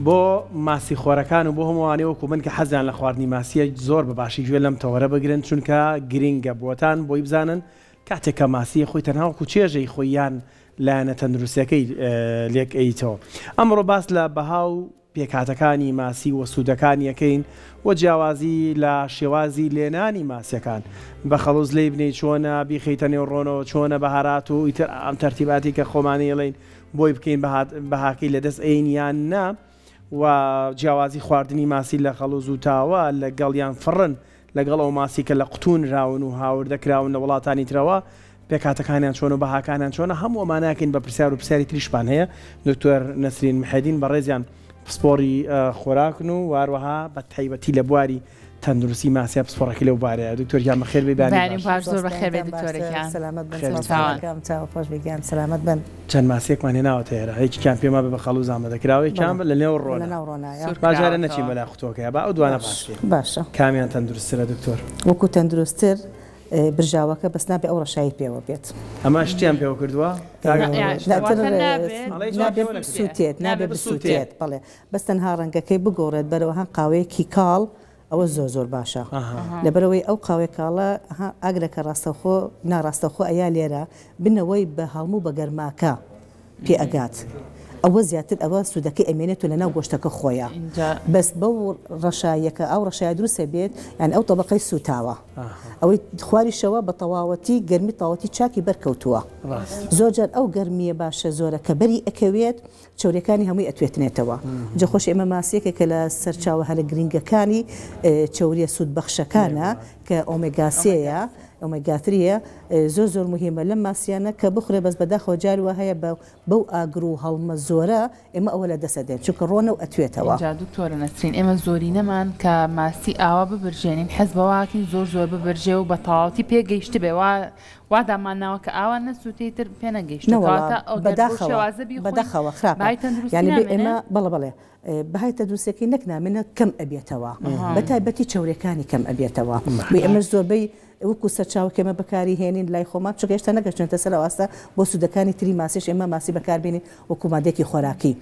بۆ ماسی خۆرەکان و بۆ هەموو ئەوانەی وەکو من کە حەزیان لە خواردنی ماسیە زۆر بە باشی گوێ لەم تەوەرە بگرن چونکە گرینگە بۆتان بۆی بزانن کاتێک کە ماسیە خۆی تەنها وەکو چێژەی خۆی یان لایەنە تەندروستیەکەی لێک ئەیتەوە. ئەمڕۆ باس لە بەها و پێکهاتەکانی ماسی و سوودەکانی ئەکەین و جیاوازی لە شێوازی لێنانی ماسیەکان بە خەڵوز لێی بنێی چۆنە بیخەیتە نێو ڕۆنەوە چۆنە بەهارات و ئیتر ئەم تەرتیباتی کە خۆمانی ئەڵێین بۆی بکەین بەهاکەی لەدەست ئەین یان نا و جیاوازی خواردنی ماسی لە خەڵوز و تاوە لەگەڵ یان فڕن لەگەڵ ئەو ماسی کە لە قوتوو نراون و هاوردە کراون لە وڵاتانی ترەوە پێکهاتەکانیان چۆن و بەهاکانیان چۆنە هەموو ئەمانە ئەکەین بە پرسیار و پرسیاری تریشمان هەیە دکتۆر نەسرین محێدین بەڕێزیان پسپۆڕی خۆراکن و هەروەها بە تایبەتی لە بواری تەندروستی ماسیا پسپۆڕەکەی لەو بارەیە دکتۆر گیان بەخێر بێی بەیانی بەیانی باش باش زۆر بەخێر بێی دکتۆرە گیان سەلامەت بن سڵاوتان چاو خۆش بێ گیان سەلامەت بن. چەند ماسیەکمان هێناوەتە ئێرە یەکێکیان پێم وابێ بە خەڵوز ئامادە کراوە یەکیان لە نێو ڕۆنە لەناو ڕۆنایە با جارێ نەچین بەلای قوتوەکەیا با ئەو دوانە باس کەین باشە کامیان تەندروستترە دکتۆر؟ وەکو تەندروستتر برژاوەکە بەس نابێ ئەو ڕەشایی پێوە بێت. ئەمە شتیان پێوە کردووە؟ نابێ بسوتێت نابێ بسوتێت بەڵێ بەس تەنها ڕەنگەکەی بگۆڕێت بەرەوە هەن قاوەیەکی کاڵ ئەوە زۆر زۆر باشە لەبەرئەوەی ئەو قاوەی کاڵە ها ئاگرەکە ڕاستەوخۆ ناڕاستەوخۆ ئەیا لێرە بنەوەی بە هەڵم و بە گەرماکە پێ ئەگات ئەوە زیاتر ئەوە سوودەکەی ئەمێنێت و لەناو گۆشتەکە خۆیە بەس بەو ڕەشاییەکە ئەو ڕەشایە دروستە بێت یان ئەو تەبەقەی سووتاوە ئەوەی خواریشەوە بە تەواوەتی گەرمی تەواوەتی چاکی بەرکەوتووە زۆر جار ئەو گەرمیە باشە زۆرە کە بەری ئەکەوێت چەوریەکانی هەمووی ئەتوێتنێتەوە. جا خۆش ئێمە ماسیەکێکە کە لە سەرچاوە هەرە گرینگەکانی چەوریە سوودبەخشەکانە کە ئۆمێگا سێیە، ئۆمێگا تریە، زۆر زۆر موهیمە لەم ماسیانە کە بخورێ بەس بەداخەوە جار وا هەیە بە بەو ئاگر و هەڵمە زۆرە ئێمە ئەوە لە دەست ئەدەین چونکە ڕۆنە و ئەتوێتەوە. ئینجا دکتۆرە نەسرین ئێمە زۆرینەمان کە ماسی ئاوا ببرژێنین حەز بەوە ئەکەین زۆر زۆر ببرژێ و بە تەواوەتی پێگەیشتبێ وا وا دامان ناوە کە ئاوا نەسوتێ ئیتر پێ نەگەیشتووە نەوەڵا کەواتە ئەگەر بەو بەداخەوە شێوازە بیخۆین بەداخەوە خراپە بەهای تەندروستی یانی بێ نامێنێ؟ ئێمە بەڵێ بەڵێ بەهای تەندروستیەکەی نەک نامێنێ کەم ئەبێتەوە بە تایبەتی چەورەکانی کەم ئەبێتەوە بۆیە ئێمەش زۆربەی وەکو سەرچاوە کە ئێمە بەکاری هێنین لای خۆمان چونکە هێشتا نەگەشتوینەتە سەر ئەو ئاستە بۆ سوودەکانی تری ماسیش ئێمە ماسی بەکار بێنین وەکو مادەیەکی خۆراکی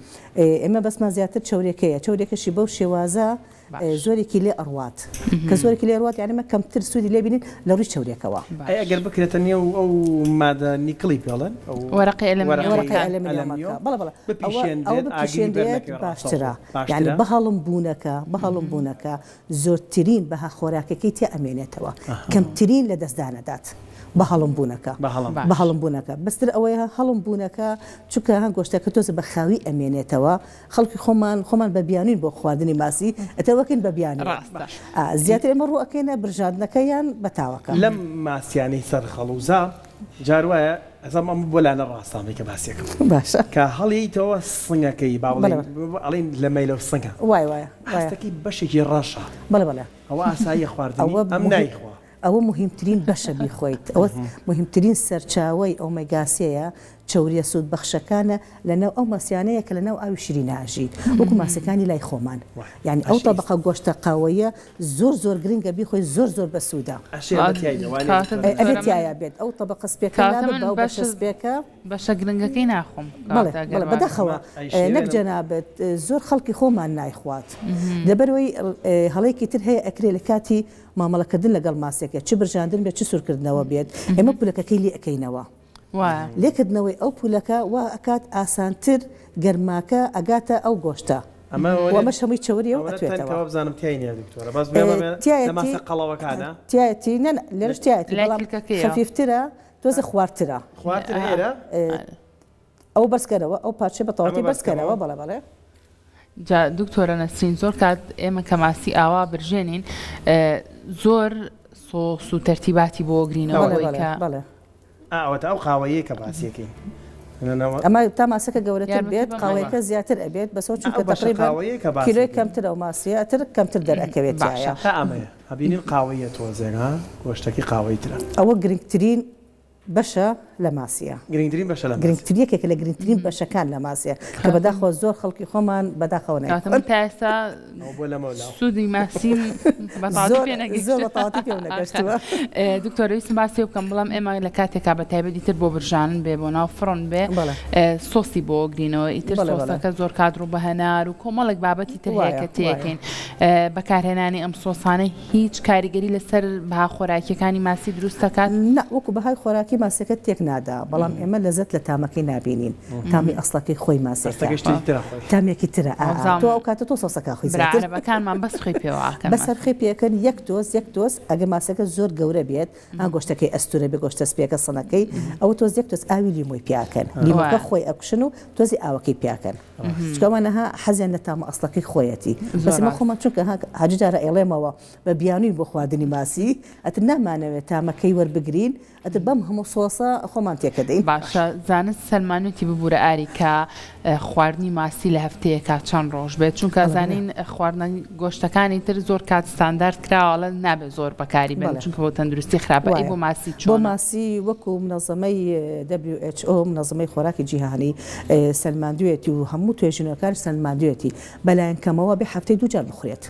ئێمە بەسمان زیاتر چەورەکەیە چەورەکەشی بەو شێوازە زۆرێکی لێ ئەڕوات کە زۆرێکی لێ ئەڕوات یانی ئێمە کەمتر سوودی لێ بینین لە ڕووی چەوریەکەوە. ئەی ئەگەر بکرێتە نێو ئەو مادە نیکڵی پێڵێن ئەو وەرەقەی وەرەقەی وەرەقەی ئەلەمنیۆمەکە بەڵێ بەڵێ ئەوە ئەوە بپیشێنرێت بپیشێنرێت باشترە یانی بەهەڵم بوونەکە بەهەڵم بوونەکە زۆرترین بەها خۆراکەکەی تیا ئەمێنێتەوە کەمترین لە دەستدان ئەدات بە هەڵم بوونەکە بە هەڵم بوونەکە بەستر ئەوەیە هەڵم بوونەکە چونکە هەن گۆشتەکە تۆزە بە خاوی ئەمێنێتەوە خەڵکی خۆمان خۆمان بە بیانوین بۆ خواردنی ماسی ئەتر وەکین بە بیانوو ڕاستە. ئا زیاتر ئێمە ڕوو ئەکەینە برژاندنەکە یان بە تاوەکە. لەم ماسیانەی سەر خەڵوزە جار وایە ئەزانم ئەمە بۆ لانە ڕاستانەی کە باسیەکەم باشە. کە هەڵیەیتەوە سنگەکەی با بەڵێ بڵێین ئەڵێین لە مەیلەو سنگە وایە وایە وایە. هەستەکەی بەشێکی ڕەشە بەڵێ بەڵێ. ئەوە ئاساییە خواردنی ئەوە ئەم موهیم نایخوا. ئەوە موهیمترین بەشە بیخۆیت، ئەوە موهیمترین سەرچاوەی ئۆمێگا سێیە، چەورییە سوودبەخشەکانە لەناو ئەو ماسیانەیە کە لەناو ئاوی شیرینا ئەژی، وەکو ماسیەکانی لای خۆمان. یانی ئەو تەبەقە گۆشتە قاوەییە زۆر زۆر گرنگە بیخۆی زۆر زۆر بەسوودە. ئەبێ تیایا بێت ئەو تەبەقە سپیەکە لاببە ئەو بەشە سپیەکە. بەشە گرنگەکەی ناخۆم. بەڵێ بەڵێ بەداخەوە نەک جەنابت زۆر خەڵکی خۆمان نایخوات لەبەرئەوەی هەڵەیەکی تر هەیە ئەکرێ لە کاتی مامەڵەکردن لەگەڵ ماسیەکە چ برژاندن بێت چ سوورکردنەوە بێت ئێمە پولەکەکەی لێ ئەکەینەوە لێکردنەوەی ئەو پولەکە وا ئەکات ئاسانتر گەرماکە ئەگاتە ئەو گۆشتە ئەمەش هەمووی چەوریە و ئەتوێتەوە. تیایەتی نا نا لێرەش تیایەتی بەڵام خەفیفترە تۆزێ خوارترە. ئەوە بەرزکەرەوە ئەو پارچەی بە تەواوەتی بەرزکەرەوە بەڵێ بەڵێ. جا دکتۆرە نەسرین زۆر کات ئێمە کە ماسی ئاوا برژێنین زۆر سۆس و تەرتیباتی بۆ گرینەوە بەڵێ بەڵێ بەڵێ. ئا ئەوەتا ئەو قاوەیەی کە باسیەکەین ئەمە تا ماسەکە گەورەتر بێت قاوەیەکە زیاتر ئەبێت بەسەوە چونکە تەقریبەن کیلۆی کەمترە و ماسیە ئەتر کەمتر دەرئەکەوێت تیایا. باشە تا ئەمەیە ئەبینین قاوەیە تۆزێک ها گۆشتەکەی قاوەیی ترە. ئەوە گرنگترین بەشە لە ماسیە. گرنگترین بەشە لە ماسی. گرنگتر یەکێکە لە گرنگترین بەشەکان لە ماسیە کە بەداخەوە زۆر خەڵکی خۆمان بەداخەوە کەواتە من نایخۆن. تا ئێستا ئەوە بۆ لەمەولاوە. سوودی ماسیم بە تەواوەتی زۆر پێ زۆر نەگەیشتووە. بە تەواوەتی پێم نەگەشتووە. دکتۆر ویستم باسی ئەوە بکەم بڵێم ئێمە لە کاتێکا بە تایبەت ئیتر بۆ برژانن بێ بۆ ناو فڕن بێ بەڵێ. سۆسی بۆ گرینەوە ئیتر بەڵێ بەڵێ. سۆسەکە زۆر کات ڕوو بە هەنار و کۆمەڵێک بابەتی تر هەیە وایە کە وایە. تێکەین بەکارهێنانی ئەم سۆسانە هیچ کاریگەری لەسەر بەها خۆراکیەکانی ماسی دروست دەکات؟ نا وەکو بەهای خۆراکی ماسیەکە تێک نادا بەڵام ئێمە لەزەت لە تامەکەی نابینین تامی ئەسڵەکەی خۆی ماسیەکە ئەستەکەی شتێکی ترە خۆی. تامێکی ترە ئا وابزانم تۆ ئەو کاتە تۆ سۆسەکە خۆی برا زیاتر عەرەبەکانمان بەس خوێی پێوە ئەکەن بەس هەر ماسی. خوێی پێ ئەکەن یەک تۆز یەک تۆز ئەگەر ماسیەکە زۆر گەورە بێت ئا گۆشتەکەی ئەستورە بێ گۆشتە سپیەکە سنەکەی ئەوە تۆز یەک تۆز ئاوی لیمۆی پێ ئەکەن لیمۆکە وایە. خۆی ئەکوشن و تۆزی ئاوەکەی پێ ئەکەن چونکە ئەوانە ها حەزیان لە تامە ئەسڵەکەی خۆیەتی بەس زۆر ئێمە ڕاست. خۆمان چونکە ها هەر جارە ئەیڵێمەوە بە بیانووین بۆ خواردنی ماسی ئەتر نامانەوێت تامەکەی وەربگرین ئەتر بەم هەموو سۆسە خۆمان تێکەدەین. باشە زانست سەلمانویتی ببورە ئاری کە خواردنی ماسی لە هەفتەیەکا چەند ڕۆژ بێت چونکە بەڵێ بەڵێ. زانین خواردنە گۆشتەکانی تر زۆر کات ستاندارد کراوە ئەڵێن نابێت زۆر بەکاری بێنن بەڵێ. چونکە بۆ تەندروستی خراپە ئەی وایە بۆ ماسی بۆ چۆنە؟ ماسی وەکو منەزەمەی WHO منەزەمەی خۆراکی جیهانی سەلماندویەتی و هەموو توێژینەوەکانیش سەلماندویەتی بەلایەن کەمەوە بێ هەفتەی دوو جار بخورێت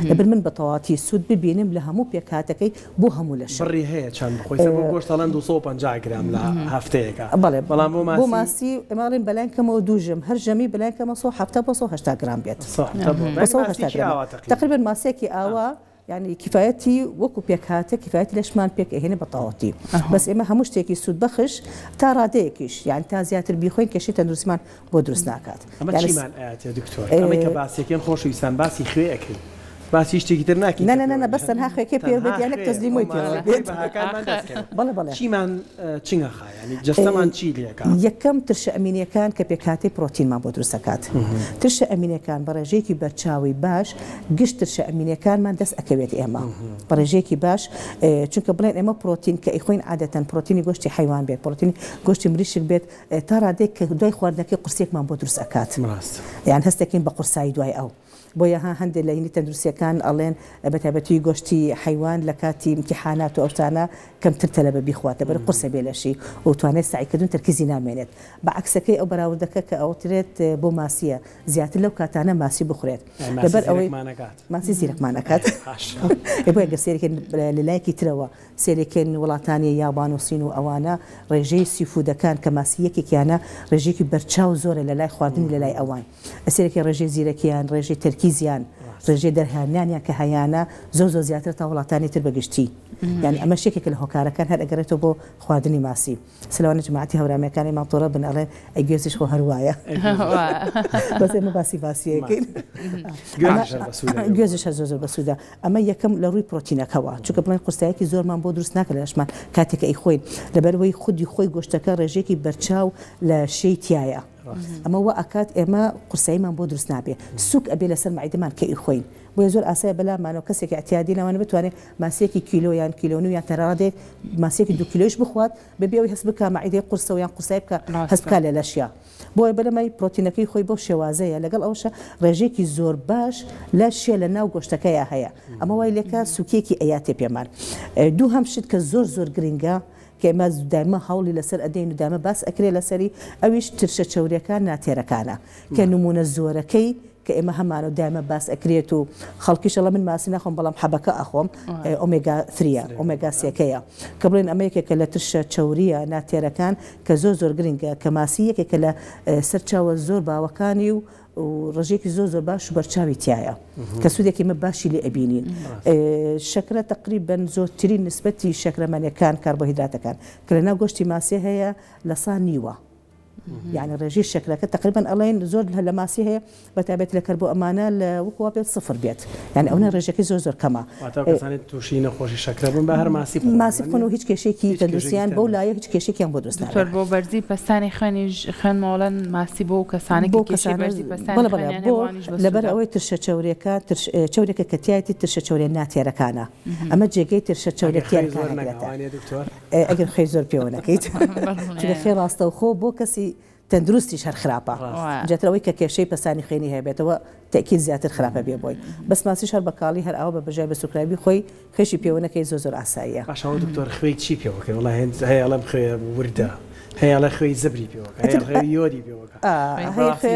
لەبەر من بەتەواتی سوود ببینم لە هەموو پێکهاتەکەی بۆ هەموو لەشم. بڕی هەیە چەند بخۆی سە بۆ گۆشت ئەڵێن 250 گرام لە هەفتەیەکا بەڵێ بەڵام بۆ بۆ ماسی ماسی ئێمە ئەڵێن بەلایەن کەمەوە دوو ژەم هەر ژەمی بەلایەن کەمەوە 170 بۆ 180 گرام بێت 170 بۆ بۆ یانی 180 ماسیەکی گرامە ئاوا تەقریبەن. تەقریبەن ماسیەکی ئاوا یانی کیفایەتی وەکو پێکهاتە کیفایەتی لەشمان پێک ئەهێنێ بە تەواوەتی بەس ئێمە هەموو شتێکی سوودبەخش تا ڕادەیەکیش یانی تا زیاتر بیخۆین کێشەی تەندروستیمان بۆ دروست ناکات ئەمە یانی چیمان ئەیاتێ دکتۆر ئەمەی کە باسیەکەین خۆشەویستان باسی خوێ ئەکەین باسی شتێکی تر ناکەین نا کە نا نا پێوە نا بەس بێت تەنها خوێکەی پێوە تەنها بێت یان یەک خوێ تۆز لیمۆی پێوە ماسەکەی بێت بەهاکانمان دەست کەوێت بەڵێ بەڵێ چیمان چنگە خا یانی جەستەمان چی لێکا؟ یەکەم ترشە ئەمینیەکان کە پێکهاتەی پرۆتینمان بۆ دروست دەکات. ترشە ئەمینیەکان بە ڕێژەیەکی بەرچاوی باش گشت ترشە ئەمینیەکانمان دەست ئەکەوێت ئێمە بە ڕێژەیەکی باش چونکە بڵێن ئێمە پرۆتین کە ئەیخۆین عادەتەن پرۆتینی گۆشتی حەیوان بێت پرۆتینی گۆشتی مریشک بێت تا ڕادەیەک کە دوای خواردنەکەی قورسیەکمان بۆ دروست ئەکات یان هەستەکەین بە قورسایی دوای ئەو. بۆیە ها هەندێ لە هینی تەندروستیەکان ئەڵێن بەتایبەتی گۆشتی حەیوان لە کاتی ئیمتیحانات و ئەو شتانە کەمتر تەلەبە بیخوات لەبەر قورسە بێ لەشی و توانای سەعی کردن تەرکیزی نامێنێت بە عەکسەکەی ئەو بەراوردەکە کە ئەوترێت بۆ ماسیە زیاتر لەو کاتانە ماسی بخورێت لەبەر ئەوەی ماسی زیرەکمان ئەکات بۆیە گەر سەیرکەین لە لایەکی ترەوە سەیرکەین وڵاتانی یابان و سین و ئەوانە ڕێژەی seafood ەکان کە ماسی یەکێکیانە ڕێژەیەکی بەرچاو زۆرە لە لای خواردنی لە لای ئەوان سەیرەکەی ڕێژەی زیرەکیان، ڕێژەی تەرکیزیان، ڕێژەی دەرهێنانیان کە هەیانە زۆر زۆر زیاترە تا وڵاتانی تر بە گشتی. یانی ئەمەش یەکێکە لە هۆکارەکان هەر ئەگەڕێتەوە بۆ خواردنی ماسی. سلەوانە جەماعەتی هەورامیەکان ئێمە توڕە بن ئەڵێن ئەی گوێزیش خۆ هەر وایە. بەس ئێمە باسی ماسیەکەین. گوێزیش هەر زۆر زۆر بەسوودە. ئەمە یەکەم لە ڕووی پرۆتینەکەوە چونکە بڵێن قورسایەکی زۆرمان بۆ دروست ناکە لە لەشمان کاتێک کە ئەیخۆین لەبەرئەوەی خودی خۆی گۆشتەکە ڕێژەیەکی بەرچاو لە شێی تیایە. ئەمە وا ئەکات ئێمە قورساییمان بۆ دروست نابێ سوک ئەبێ لەسەر مەعیدەمان کە ئیخۆین بۆیە زۆر ئاسایە بەلامانەوە کەسێکی ئیعتیادی لەوانە بتوانێ ماسیەکی کیلۆ یان کیلۆ نیو یان تەرادێک ماسیەکی دوو کیلۆیش بخوات بەبێ ئەوەی هەست بکا مەعیدەی قورسە و یان قورسایی بکا هەست بکا لە لەشیا بۆیە بەلەمای پرۆتینەکەی خۆی بەو شێوازەیە لەگەڵ ئەوەشا ڕێژەیەکی زۆر باش لە شێ لە ناو گۆشتەکەیا هەیە ئەمە وای لێکا سوکیەکی ئەیاتێ پێمان دووهەم شت کە زۆر زۆر گرنگە کە ئێمە دایمە هەوڵی لەسەر ئەدەین و دایمە باس ئەکرێ لەسەری ئەویش ترشە چەوریەکان ناتێرەکانە کە نمونە زۆرەکەی کە ئێمە هەمانە و دایمە باس ئەکرێت و خەڵکیش ئەڵێ من ماسی ناخۆم بەڵام حەبەکە ئەخۆم ئۆمێگا ثریە ئۆمێگا سێکەیە کە بڵێن ئەمە یەکێکە لە ترشە چەوریە ناتێرەکان کە زۆر زۆر گرنگە کە ماسی یەکێکە لە سەرچاوە زۆر باوەکانی و و ڕێژەیەکی زۆر زۆر باش و بەرچاوی تیایە کە سوودێکی ئێمە باشی لێ ئەبینین. شەکرە تەقریبەن زۆرترین نسبەتی شەکرەمەنیەکان کاربۆهیدراتەکان کە لەناو گۆشتی ماسی هەیە لە سا نیوە یعنی ڕێژەی شەکرەکە تقریبا ئەڵێن زۆر لە ماسی هەیە بە تایبەت لە کەربۆ ئەمانە لە وەکو وا بێت سفر بێت یعنی ئەونە ڕێژەکەی زۆر زۆر کەمە. واتە ئەو کەسانەی تووشی نەخۆشی شەکرە بوون با هەر ماسی بخۆن ماسی بخۆن و هیچ کێشەیەکی تەندروستیان بەو لایە هیچ کێشەیەکیان بۆ دروست دکتۆر نابێت. بۆ بەرزی پەستانی خوێنیش خوێنمەوەڵێن ماسی بۆ ئەو کەسانەی کە بۆ کێشەی کەسانە بەرزی پەستانی بەڵێ بەڵێ خوێنیان هەیە بۆ بۆ ئەوانیش لەبەر بەسوودە. ئەوەی ترشە چەوریەکە ترش چەوریەکە کە تیایەتی ترشە چەوریە ناتێرەکانە ئەمە جێگەی ترشە چەوریە ئەگەر خوێی زۆر تێرەکانە نەکا گرێتە وانیە دکتۆر؟ ئەگەر خوێی زۆر پێوە نەکەیت چونکە بەڵێ خوێ ڕاستەوخۆ بۆ کەسی تەندروستیش هەر خراپە جاتر ئەوەی کە کێشەی پەستانی خوێنی هەبێتەوە تەئکید زیاتر خراپە بێ بۆی بەس ماسیش هەر بە کاڵی هەر ئاوا بە بەژای بە سوکراوی خۆی خوێشی پێوە نەکەی زۆر زۆر ئاساییە. باشە ئەوە دکتۆر خوێی چی پێوە کەین وەڵا هێند هەیە ئەڵێم خوێ وردە. هەیە ئەڵێ خوێی زبری پێوەکە، هەیە خوێی یۆدی پێوەکە. هەیە خوێ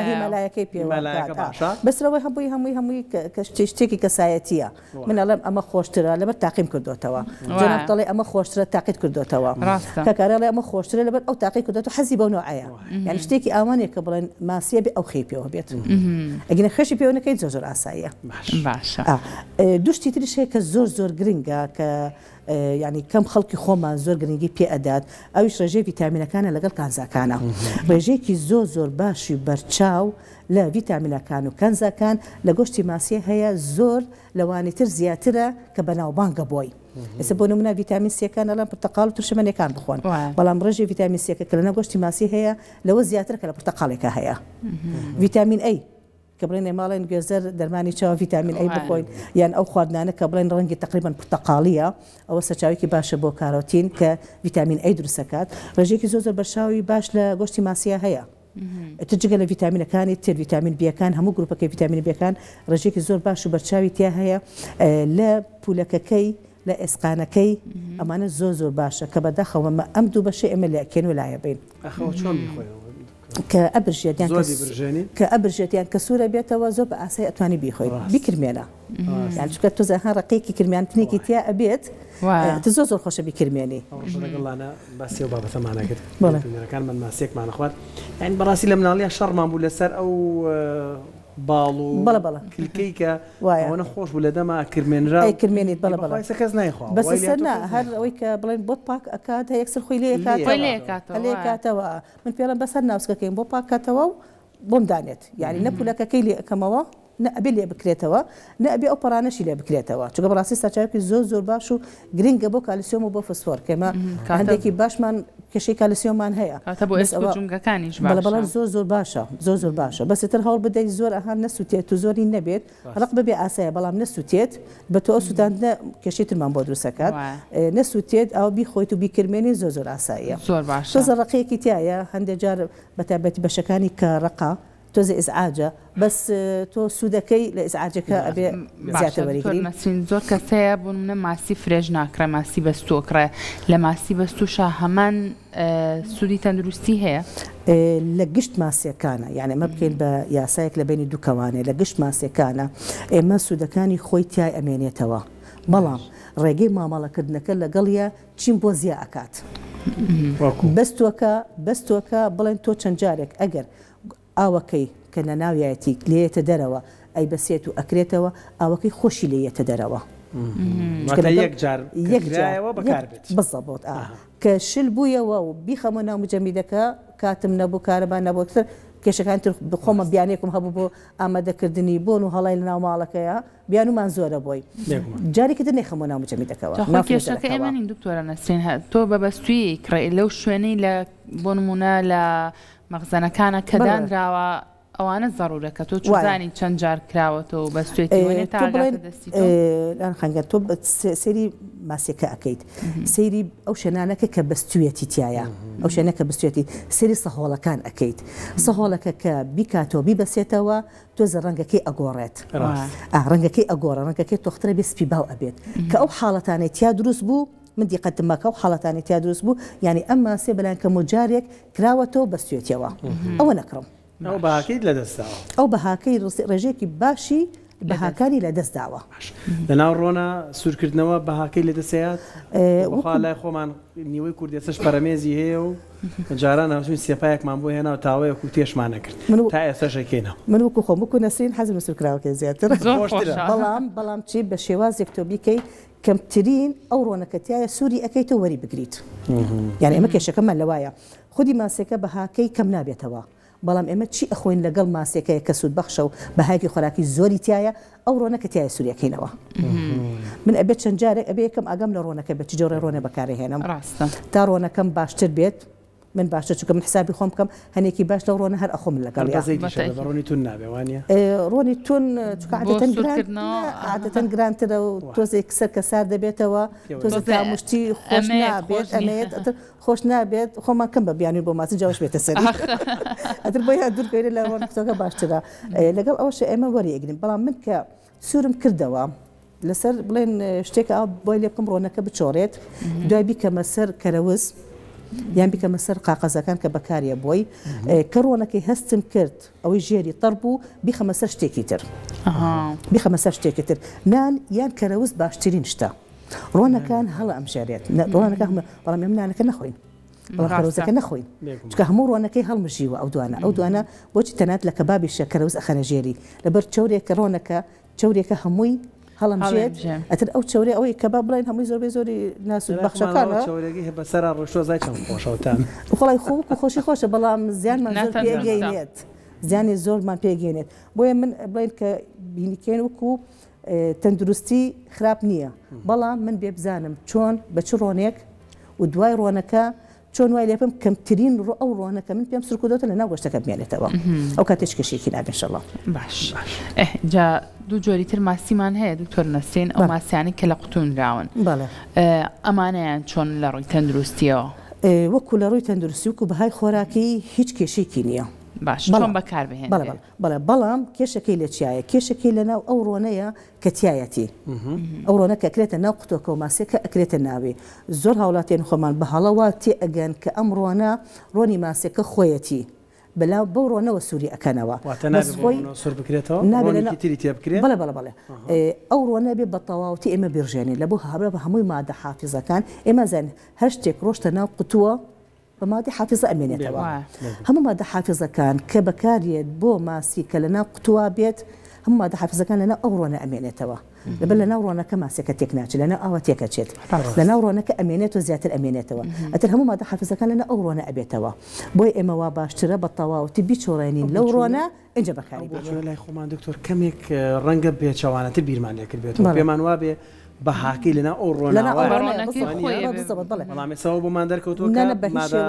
هیمالایەکەی پێوەکات. بەس لەوەی هەمووی هەمووی هەمووی کە شتێکی کەسایەتییە. من ئەڵێم ئەمە خۆشترە لەبەر تاقیم کردۆتەوە. جەنابت ئەڵێ ئەمە خۆشترە تاقیت کردۆتەوە. کاک ئاریا ئەڵێ ئەمە خۆشترە لەبەر ئەو تاقی کردۆتەوە حەزی بەو نەوعەیە. یانی شتێکی ئاوا نییە کە بڵێن ماسیە بێ ئەو خوێی پێوە بێت. ئەگینا خوێشی پێوە نەکەیت زۆر زۆر ئاساییە. باشە. دوو شتی تریش هەیە کە زۆر زۆر گرنگە کە یانی کەم خەڵکی خۆمان زۆر گرنگی پێ ئەدات ئەویش ڕێژەی ڤیتامینەکانە لەگەڵ کانزاکانە ڕێژەیەکی زۆر زۆر باشی بەرچاو لە ڤیتامینەکان و کانزاکان لە گۆشتی ماسیە هەیە زۆر لەوانی تر زیاترە کە بەناوبانگە بۆی ئێستا بۆ نمونە ڤیتامین سیەکان ئەڵێن پرتەقاڵ و ترشەمەنیەکان بخۆن بەڵام ڕێژەی ڤیتامین سیەکە کە لەناو گۆشتی ماسی هەیە لەوە زیاترە کە لە پرتەقاڵێکا هەیە ڤیتامین ئەی کە بڵێن ئێمە ئەڵێن گوێزەر دەرمانی چاوە ڤیتامین ئەی بخۆین یان ئەو خواردنانە کە بڵێن ڕەنگی تقریبان پرتەقاڵیە ئەوە سەرچاوێکی باشە بۆ کارۆتین کە ڤیتامین ئەی دروستەکات ڕێژەیەکی زۆر زۆر بەرچاوی باش لە گۆشتی ماسیە هەیە ئیتر جگە لە ڤیتامینەکانی تر ڤیتامین بیەکان هەموو گروپەکەی ڤیتامین بیەکان ڕێژەیەکی زۆر باش و بەرچاوی تیا هەیە لە پولەکەکەی لە ئێسقانەکەی ئەمانە زۆر زۆر باشە کە بەداخەوە ئەم دوو بەشەی ئێمە لە کێن و لایە بین. ئەخەوە چۆن بیخۆیەوە؟ کە ئەبرژێت یان کە ئەبرژێت یان کە سوورە بێتەوە زۆر بە ئاسایی ئەتوانی بیخۆیت بیکرمێنە یان چونکە تۆزێ ها ڕەقەیەکی کرمیانتنێکی تیا ئەبێت تۆ زۆر زۆر خۆشە بیکرمێنی. ئەو ڕۆژە لەگەڵ لانا باسی ئەو بابەتەمان ئەکرد بینەرەکانمان ماسیەکمان ئەخوارد یانی بەڕاستی لە مناڵیا شەڕمان بوو لەسەر ئەو باڵ و بەڵێ بەڵێ کلکەی کە وایە ئەوەنە خۆش بوو لە دەما کرمێنرا ئەی کرمێنیت بەڵێ بەڵێ بەخوای کەس نایخوا بەس سەر نا هەر ئەوەی کە بڵێن بۆت پاک ئەکات هە یەکسەر خۆی لێ ئەکاتەوە خۆی لێ ئەکاتەوە لێ ئەکاتەوە من پێڵێم بەس هەر ناوسکەکەیم بۆ پاک کاتەوە و بۆم دانێت یانی نە پولەکەکەی لێ ئەکەمەوە نە ئەبێ لێ بکرێتەوە نە ئەبێ ئەو پەڕانەشی لێ بکرێتەوە چونکە بەڕاستی سەرچاوەیەکی زۆر زۆر باش و گرنگە بۆ کالیسیۆم و بۆ فسفۆر کە ئێمە هەندێکی باشمان کێشەی کالیسیۆممان هەیە کاتە بۆ بەس ئێسک و ئەوە جومگەکانیش بەڵێ بەڵێ باشە. زۆر زۆر باشە زۆر زۆر باشە بەس ئیتر هەوڵ بدەیت زۆر ئەها نەسوتێت و زۆری نەبێت ڕق ببێ ئاسایە بەڵام نەسوتێت بە تۆ ئەو سوتاندنە کێشەی ترمان بۆ دروست ئەکات نەسوتێت ئەوە بیخۆیت و بیکرمێنی زۆر زۆر ئاساییە زۆر باشە. تۆزە ڕەقیەکی تیایە هەندێک جار بەتایبەتی بەشەکانی کە ڕەقە تۆزێ ئیزعاجە بەس تۆ سوودەکەی لە ئیزعاجەکە ئەبێ زیاتر باشە دکتۆر وەریگری. نەسرین زۆر کەس هەیە بۆ نمونە ماسی fresh ناکڕێ ماسی بەستوو ئەکڕێ لە ماسی بەستووشا هەمان سوودی تەندروستی هەیە؟ لە گشت ماسیەکانە یانی ئەمە بکەین بە یاسایەک لە بەینی دوو کەوانەیە لە گشت ماسیەکانە ئێمە سوودەکانی خۆی تیای ئەمێنێتەوە بەڵام ڕێگەی مامەڵەکردنەکە لەگەڵیا چیم بۆ زیا ئەکات بەستووەکە بەستووەکە بڵێن تۆ چەند جارێک ئەگەر ئاوەکەی کە لە ناویایەتی لێیەتە دەرەوە ئەیبەسێت و ئەکرێتەوە ئاوەکەی خۆشی لێ یەتە دەرەوە چونکە واتە لەگەڵ یەک جار کە یەک جار کرایەوە یەک بەکار بێت. بزەبت ئا کە شل بوویەوە و بیخەمە ناو مجەمیدەکە کاتم نەبوو کارەبا نەبوو تر کێشەکانی تر خۆمە بیانێکم هەبوو بۆ ئامادەکردنی بۆن و هەڵای لە ناو ماڵەکەیە بیانومان زۆرە بۆی جارێکی تر نەیخەمەوە ناو مجەمیدەکەوە جا خۆی ناو کێشەکە فرێزەرەکەوە. ئێمە نین دکتۆرە نەسرین هە تۆ بە بەستوویی ئەیکڕێ لەو شوێنەی لە بۆ نموونە لە مەخزەنەکانە کە دانراوە ئەوانە زەڕورە کە تۆ چوزانی چەند جار کراوەتەوە و بەستێتی وەنێ تا تۆ بڵێن ئاگاتە دەستی تۆ. لان خەنگەر تۆ سەیری ماسیەکە ئەکەیت سەیری ئەو شوێنانەکە کە بەستویەتی تایە ئەو شوێنە کە بەستویەتی سەیری سەهۆڵەکان ئەکەیت سەهۆڵەکە کە بیکاتەوە بیبەسێتەوە تۆزە ڕەنگەکەی ئەگۆڕێت ڕەنگەکەی ئەگۆڕە ڕەنگەکەی تۆخترە بێ سپی باو ئەبێت کە ئەو حاڵەتانەی تیا دروست بوو من دیقەتم ما کە ئەو حاڵەتانەی تیا دروست بوو یانی ئەم ماسیە بەلایەن کەمەوە جارێک کراوەتەوە بەستوێتیەوە ئەوە نەکڕم. ئەو بەهاکەیت لەدەست داوە. ئەو بەهاکەی ڕێژەیەکی باشی بەهاکانی لەدەست داوە. باش لەناو ڕۆنا سوورکردنەوە بەهاکەی لەدەست ئەیات؟ بەخوا لای خۆمان نیوەی کورد ئێستەش پەرەمێزی هەیە و جاران هەڵچووین سێپایەکمان بۆ هێنا و تاوەیەک و تێشمان نەکرد تا ئێستەش ئەیکەینەوە. من وەکو خۆم وەکو نەسرین حەزم لە سوورکراوەکەی زیاترە. زۆر خۆشە. بەڵام بەڵام چی بە شێوازێک تۆ بیکەی کەمترین ئەو ڕۆنە کە تیایە سووری ئەکەیتەوە وەری بگریت یانی ئێمە کێشەکەمان لەوایە خودی ماسیەکە بەهاکەی کەم نابێتەوە بەڵام ئێمە چی ئەخۆین لەگەڵ ماسیەکەیە کە سوودبەخشە و بەهایەکی خۆراکی زۆری تیایە ئەو ڕۆنە کە تیایە سووری ئەکەینەوە من ئەبێت چەند جارێک ئەبێ یەکەم ئاگام لە ڕۆنەکە بێت چ جۆرە ڕۆنە بەکارهێنم ڕاستە تا ڕۆنەکەم باشتر بێت من باشتر چونکە من حسابی خۆم بکەم هەنێکی باش لەو ڕۆنە هەر ئەخۆم هەر لەگەڵیا. بە زەیتیشە بێ بە ڕۆنی تون نابێ وانیە؟ ڕۆنی تون چونکە بۆ عادەتەن گران سوورکردنەوە عادەتەن گرانترە و وا. تۆزێک سەر کە سارد دەبێتەوە پێوەی تۆزێ تۆزێ تاموشتی خۆش ئەمەیەت نابێت خۆش نییە. ئەمەیەت ئەتر خۆش نابێت خۆمان کەم بە بیانووین بۆ ماسی جا وەش بێتە سەری ئاخ. ئەتر بۆیان دوور کەوینە لە ڕۆنی قوتەکە باشترە لەگەڵ ئەوەشە ئێمە وەری ئەگرین بەڵام من کە سوورم کردەوە لەسەر بڵێن شتێک ئاو بۆی لێ بکەم ڕۆنەکە بچۆڕێت دوای بیکەمە سەر کەرەوز. یان بیکەمە سەر قاقەزەکان کە بەکاریە بۆی کە ڕۆنەکەی هەستم کرد ئەوەی ژێری تەڕ بوو بیخەمە سەر شتێکی تر بیخەمە سەر شتێکی تر نان یان کەرەوز باشترین شتە ڕۆنەکان هەڵە ئەمژێرێت ڕۆنەکە بەڵام ئێمە نانەکە نەخۆین بەڵام کەرەوزەکە نەخۆین چونکە هەموو ڕۆنەکەی هەڵمژیوە ئەو دوانە ئەو دوانە بۆچی تەنات لە کەبابیشە کەرەوز ئەخەنە ژێری لەبەر چەورێکە ڕۆنەکە چەورێکە هەمووی هەڵەمژێت ئەتر ئەو چەورێ ئەوەی کەباب بڵێن هەمووی زۆربەی زۆری ناسود بەخشەکانە چەورێکی بەسەرا ڕۆشتوە زای چەند خۆشەوە تام خۆڵی خۆ وەکو خۆشی خۆشە بەڵام زیانمان زۆر پێگەینێت زیانی زۆرمان پێگەینێت بۆیە من بڵێن کە بینیکەین وەکو تەندروستی خراپ نییە بەڵام من بێ بزانم چۆن بە چ ڕۆنێک و دوای ڕۆنەکە چۆن وای لێ بکەم کەمترین ڕۆ ئەو ڕۆنە کە من پێم سور کردۆتە لە ناو گۆشتەکە بمێنێتەوە ئەو کاتە هیچ کێشەیەکی نابێ انشاللە. باش ئه جا دوو جۆری تر ماسیمان هەیە دکتۆر نەسرین ئەو ماسیانەی کە لە قوتوو نراون بەڵێ. ئەمانەیان چۆن لە ڕووی تەندروستیەوە؟ وەکو لە ڕووی تەندروستی وەکو بەهای خۆراکی هیچ کێشەیەکی نییە. باش چۆن بەکار بهێنرێ؟ بەڵێ بەڵێ بەڵێ بەڵام کێشەکەی لە چیایە کێشەکەی لە ناو ئەو ڕۆنەیە کە تیایەتی ئەو ڕۆنە کە ئەکرێتە ناو قوتۆکە و ماسیەکە ئەکرێتە ناوی زۆر هاوڵاتیانی خۆمان بە هەڵە وا تێ ئەگەن کە ئەم ڕۆنە ڕۆنی ماسیەکە خۆیەتی بەلا بەو ڕۆنەوە سووری ئەکەنەوە واتە بەس نابێ بەو خۆی ڕۆنەوە سوور بکرێتەوە نابێ لە ڕۆنێکی ناو تری تێ بکرێ؟ بەڵێ بەڵێ بەڵێ ئەو ڕۆنە بێ بە تەواوەتی ئێمە بیڕژێنین لە بۆ هەبە بە هەمووی مادە حافیزەکان ئێمە زانین هەر شتێک ڕۆشتە ناو قوتووە بە مادەی حافیزە ئەمێنێتەوە. هەموو مادە حافیزەکان کە بەکاریێت بۆ ماسی کە لەناو قوتووا بێت هەموو مادە حافیزەکان لەناو ئەو ڕۆنە ئەمێنێتەوە. لەبەر لەناو ڕۆنەکە ماسیەکە تێک ناچێت لەناو ئاوە تێکەچێت. لەناو ڕۆنەکە ئەمێنێتەوە زیاتر ئەمێنێتەوە. ئەتر هەموو مادە حافیزەکان لەناو ئەو ڕۆنە ئەبێتەوە. بۆیە ئێمە وا باشترە بە تەواوەتی بیچۆڕێنین لەو ڕۆنە ئینجا بەکاری ئەو بۆچوونە لای خۆمان دکتۆر کەمێک ڕەنگە پێچەوانەتر بیرمان لێ کردبێتەوە پێمان وابێ بەهاکەی لەناو ئەو ڕۆنەوەیە بەڵام ئێستا ئەوە بۆمان دەرکەوتووە کە مادە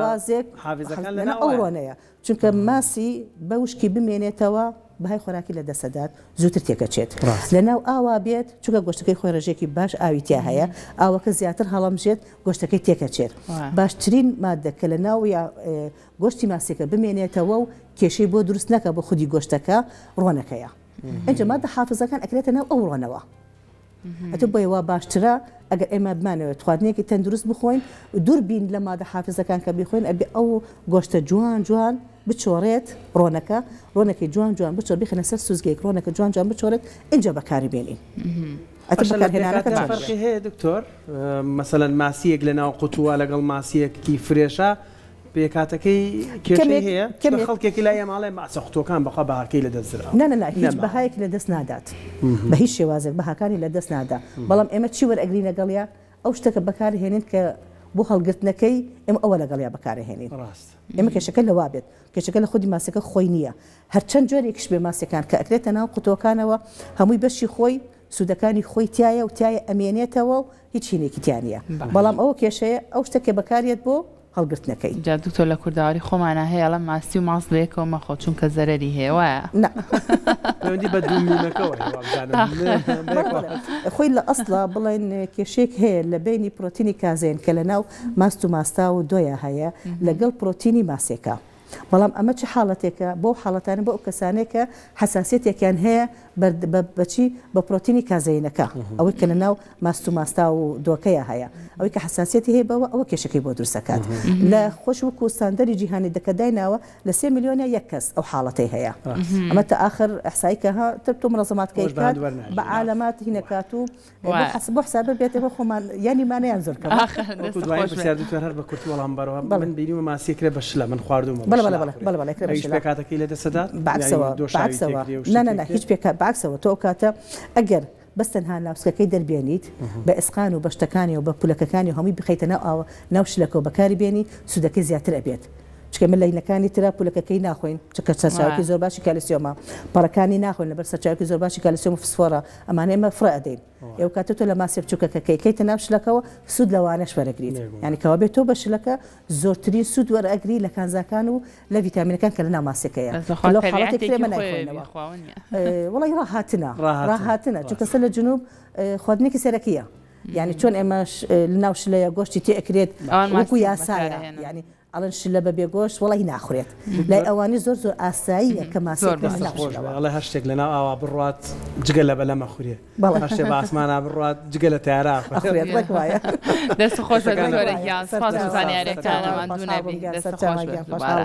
حافیزەکان لەناو ئەو ڕۆنەیە چونکە ماسی بە وشکی بمێنێتەوە بەهای خۆراکی لە دەست دەدات زووتر تێکەچێت لەناو ئاوا بێت چونکە گۆشتەکەی خۆی ڕێژەیەکی باش ئاوی تیا هەیە ئاوەکە زیاتر هەڵەمژێت گۆشتەکەی تێکەچێت باشترین مادە کە لەناو گۆشتی ماسیەکە بمێنێتەوە و کێشەی بۆ دروست نەکا بۆ خودی گۆشتەکە ڕۆنەکەیە ئینجا مادە حافزەکان ئەکرێتە ناو ئەو ڕۆنەوە ئەتۆ بۆیە وا باشترە ئەگەر ئێمە بمانەوێت خواردنێکی تەندروست بخۆین دوور بین لە مادە حافزەکان کە بیخۆین ئەبێ ئەو گۆشتە جوان جوان بچۆڕێت ڕۆنەکە ڕۆنەکەی جوان جوان بچۆ بیخەنە سەر سوزگەیەک ڕۆنەکە جوان جوان بچۆڕێت ئینجا بەکاری بێنین ئەتە بەکارهێنانەکە چۆن فەرقی هەیە دکتۆر مەسەلەن ماسیەک لە ناو قوتووە لەگەڵ ماسیەکی فرێشە پێکهاتەکەی کێشەی هەیە؟ چونکە خەڵکێکی لای ئێمە ئەڵێ ماسە قوتووەکان بەخوا بەهاکەی لەدەست دراوە. نا نا نا هیچ بەهایەکی لەدەست نادات بە هیچ شێوازێک بەهاکانی لەدەست نادا بەڵام ئێمە چی وەرئەگرین لەگەڵیا ئەو شتە کە بەکارهێنین کە بۆ هەڵگرتنەکەی ئێمە ئەوە لەگەڵیا بەکارەهێنین ئێمە کێشەکە لەوا بێت کێشەکە لە خودی ماسیەکە خۆی نییە هەرچەند جۆرێکیش بێ ماسیەکان کە ئەکرێتە ناو قوتووەکانەوە هەمووی بەشی خۆی سوودەکانی خۆی تیایە و تیایە ئەمێنێتەوە و هیچ هینێکی تیا نییە بەڵام ئەوە کێشەیە ئەو شتە کە بەکاریەت بۆ هەڵگرتنەکەی. جا دکتۆر لە کوردەواری خۆمانا هەیە ئەڵێن ماسی و ماست بەیەکەوە مەخۆ چونکە زەرەری هەیە وایە؟ نا. پەیوەندی بە دوو میمەکەوە هەیە وابزانم. بەڵێ بەڵێ خۆی لە ئەسڵا بڵێن کێشەیەک هەیە لە بەینی پرۆتینی کازێن کە لە ناو ماست و ماستاو و دۆیا هەیە لەگەڵ پرۆتینی ماسێکە. بەڵام ئەمە چ حاڵەتێکە بۆ ئەو حاڵەتانە بۆ ئەو کەسانەیە کە حەساسیەتێکیان هەیە بەر بە بەچی بە پرۆتینی کازەینەکە ئەوەی کە لەناو ماست و ماستاو و دۆکەیە هەیە ئەوەی کە حەساسیەتی هەیە بەوە ئەوە کێشەکەی بۆ دروست ئەکات لە خۆش وەکو ستاندەری جیهانی دەکە دایناوە لە سێ ملیۆنە یەک کەس ئەو حاڵەتەی هەیە ئەمە تا ئاخر ئەحسایی کە ها تر تۆ منەزەماتکەی کات بە عالەمات هینەکات و بۆ حسابە بێت ئێمە خۆمان یانی مانەیان زۆر کەمە. ئاخ دەست خۆش بێت. پرسیار دکتۆر هەر بە کورتی وەڵام بەرەوە من بینیومە ماسی ئەکرێ بە شلە من خواردوومە بە بەڵێ شلە بەڵێ بەڵێ بەڵێ ئەکرێ بە ئەویش شلە. پێکهاتەکەی لە دەست دەدات بە یانی عەکسەوە بە دۆشاوی عەکسەوە تێکرێ و نا شتی نا نا تێکرێ هیچ پێکا بە عەکسەوە تۆ ئەو کاتە ئەگەر بەس تەنها ناوسکەکەی دەربێنیت بە ئێسقان و بە شتەکانی و بە پولەکەکانی و هەمووی بخەیتە ناو ئاوە ناو شلەکەوە بەکاری بێنی سوودەکەی زیاتر ئەبێت چونکە ئێمە لەینەکانی ترا پولەکەکەی ناخۆین چونکە سەرچاوەکی زۆر باشی کالیسیۆمە پەڕەکانی ناخۆین لەبەر سەرچاوەکی زۆر باشی کالیسیۆم و فسفۆرە ئەمانە ئێمە فڕێ ئەدەین ئەو کاتە تۆ لە ماسیە بچووکەکە کە ئەیکەیتە ناو شلەکەوە سوود لەوانەش وەرەگریت یانی کەوابێت تۆ بە شلەکە زۆرترین سوود وەرئەگری لە کانزاکان و لە ڤیتامینەکان کە لە ناو ماسیەکەیە کە لەو حاڵەتێک تر ئێمە نایخۆینەوە وەڵی ڕاهاتنە ڕاهاتنە چونکە سەر لە جنوب خواردنێکی سەرەکیە. یانی چۆن ئێمە لەناو شلەیە گۆشتی تێ ئەکرێت وەکو یاسایە یانی ئەڵێن شلە بە بێ گۆشت وەڵی ناخورێت لای ئەوانی زۆر زۆر ئاساییە کە ماسی ئەڵێ هەر شتێک لەناو ئاوا بڕوات جگە لە بەلەم ئەخورێ هەر شتێ بە ئاسمانا بڕوات جگە لە تەیارە ئەخورێت ڕێک وایە. دەست خۆش بێت دکتۆرە گیان سپاس بۆ زانیاریەکانە ماندوو نەبی دەست خۆش بێت دووبارە.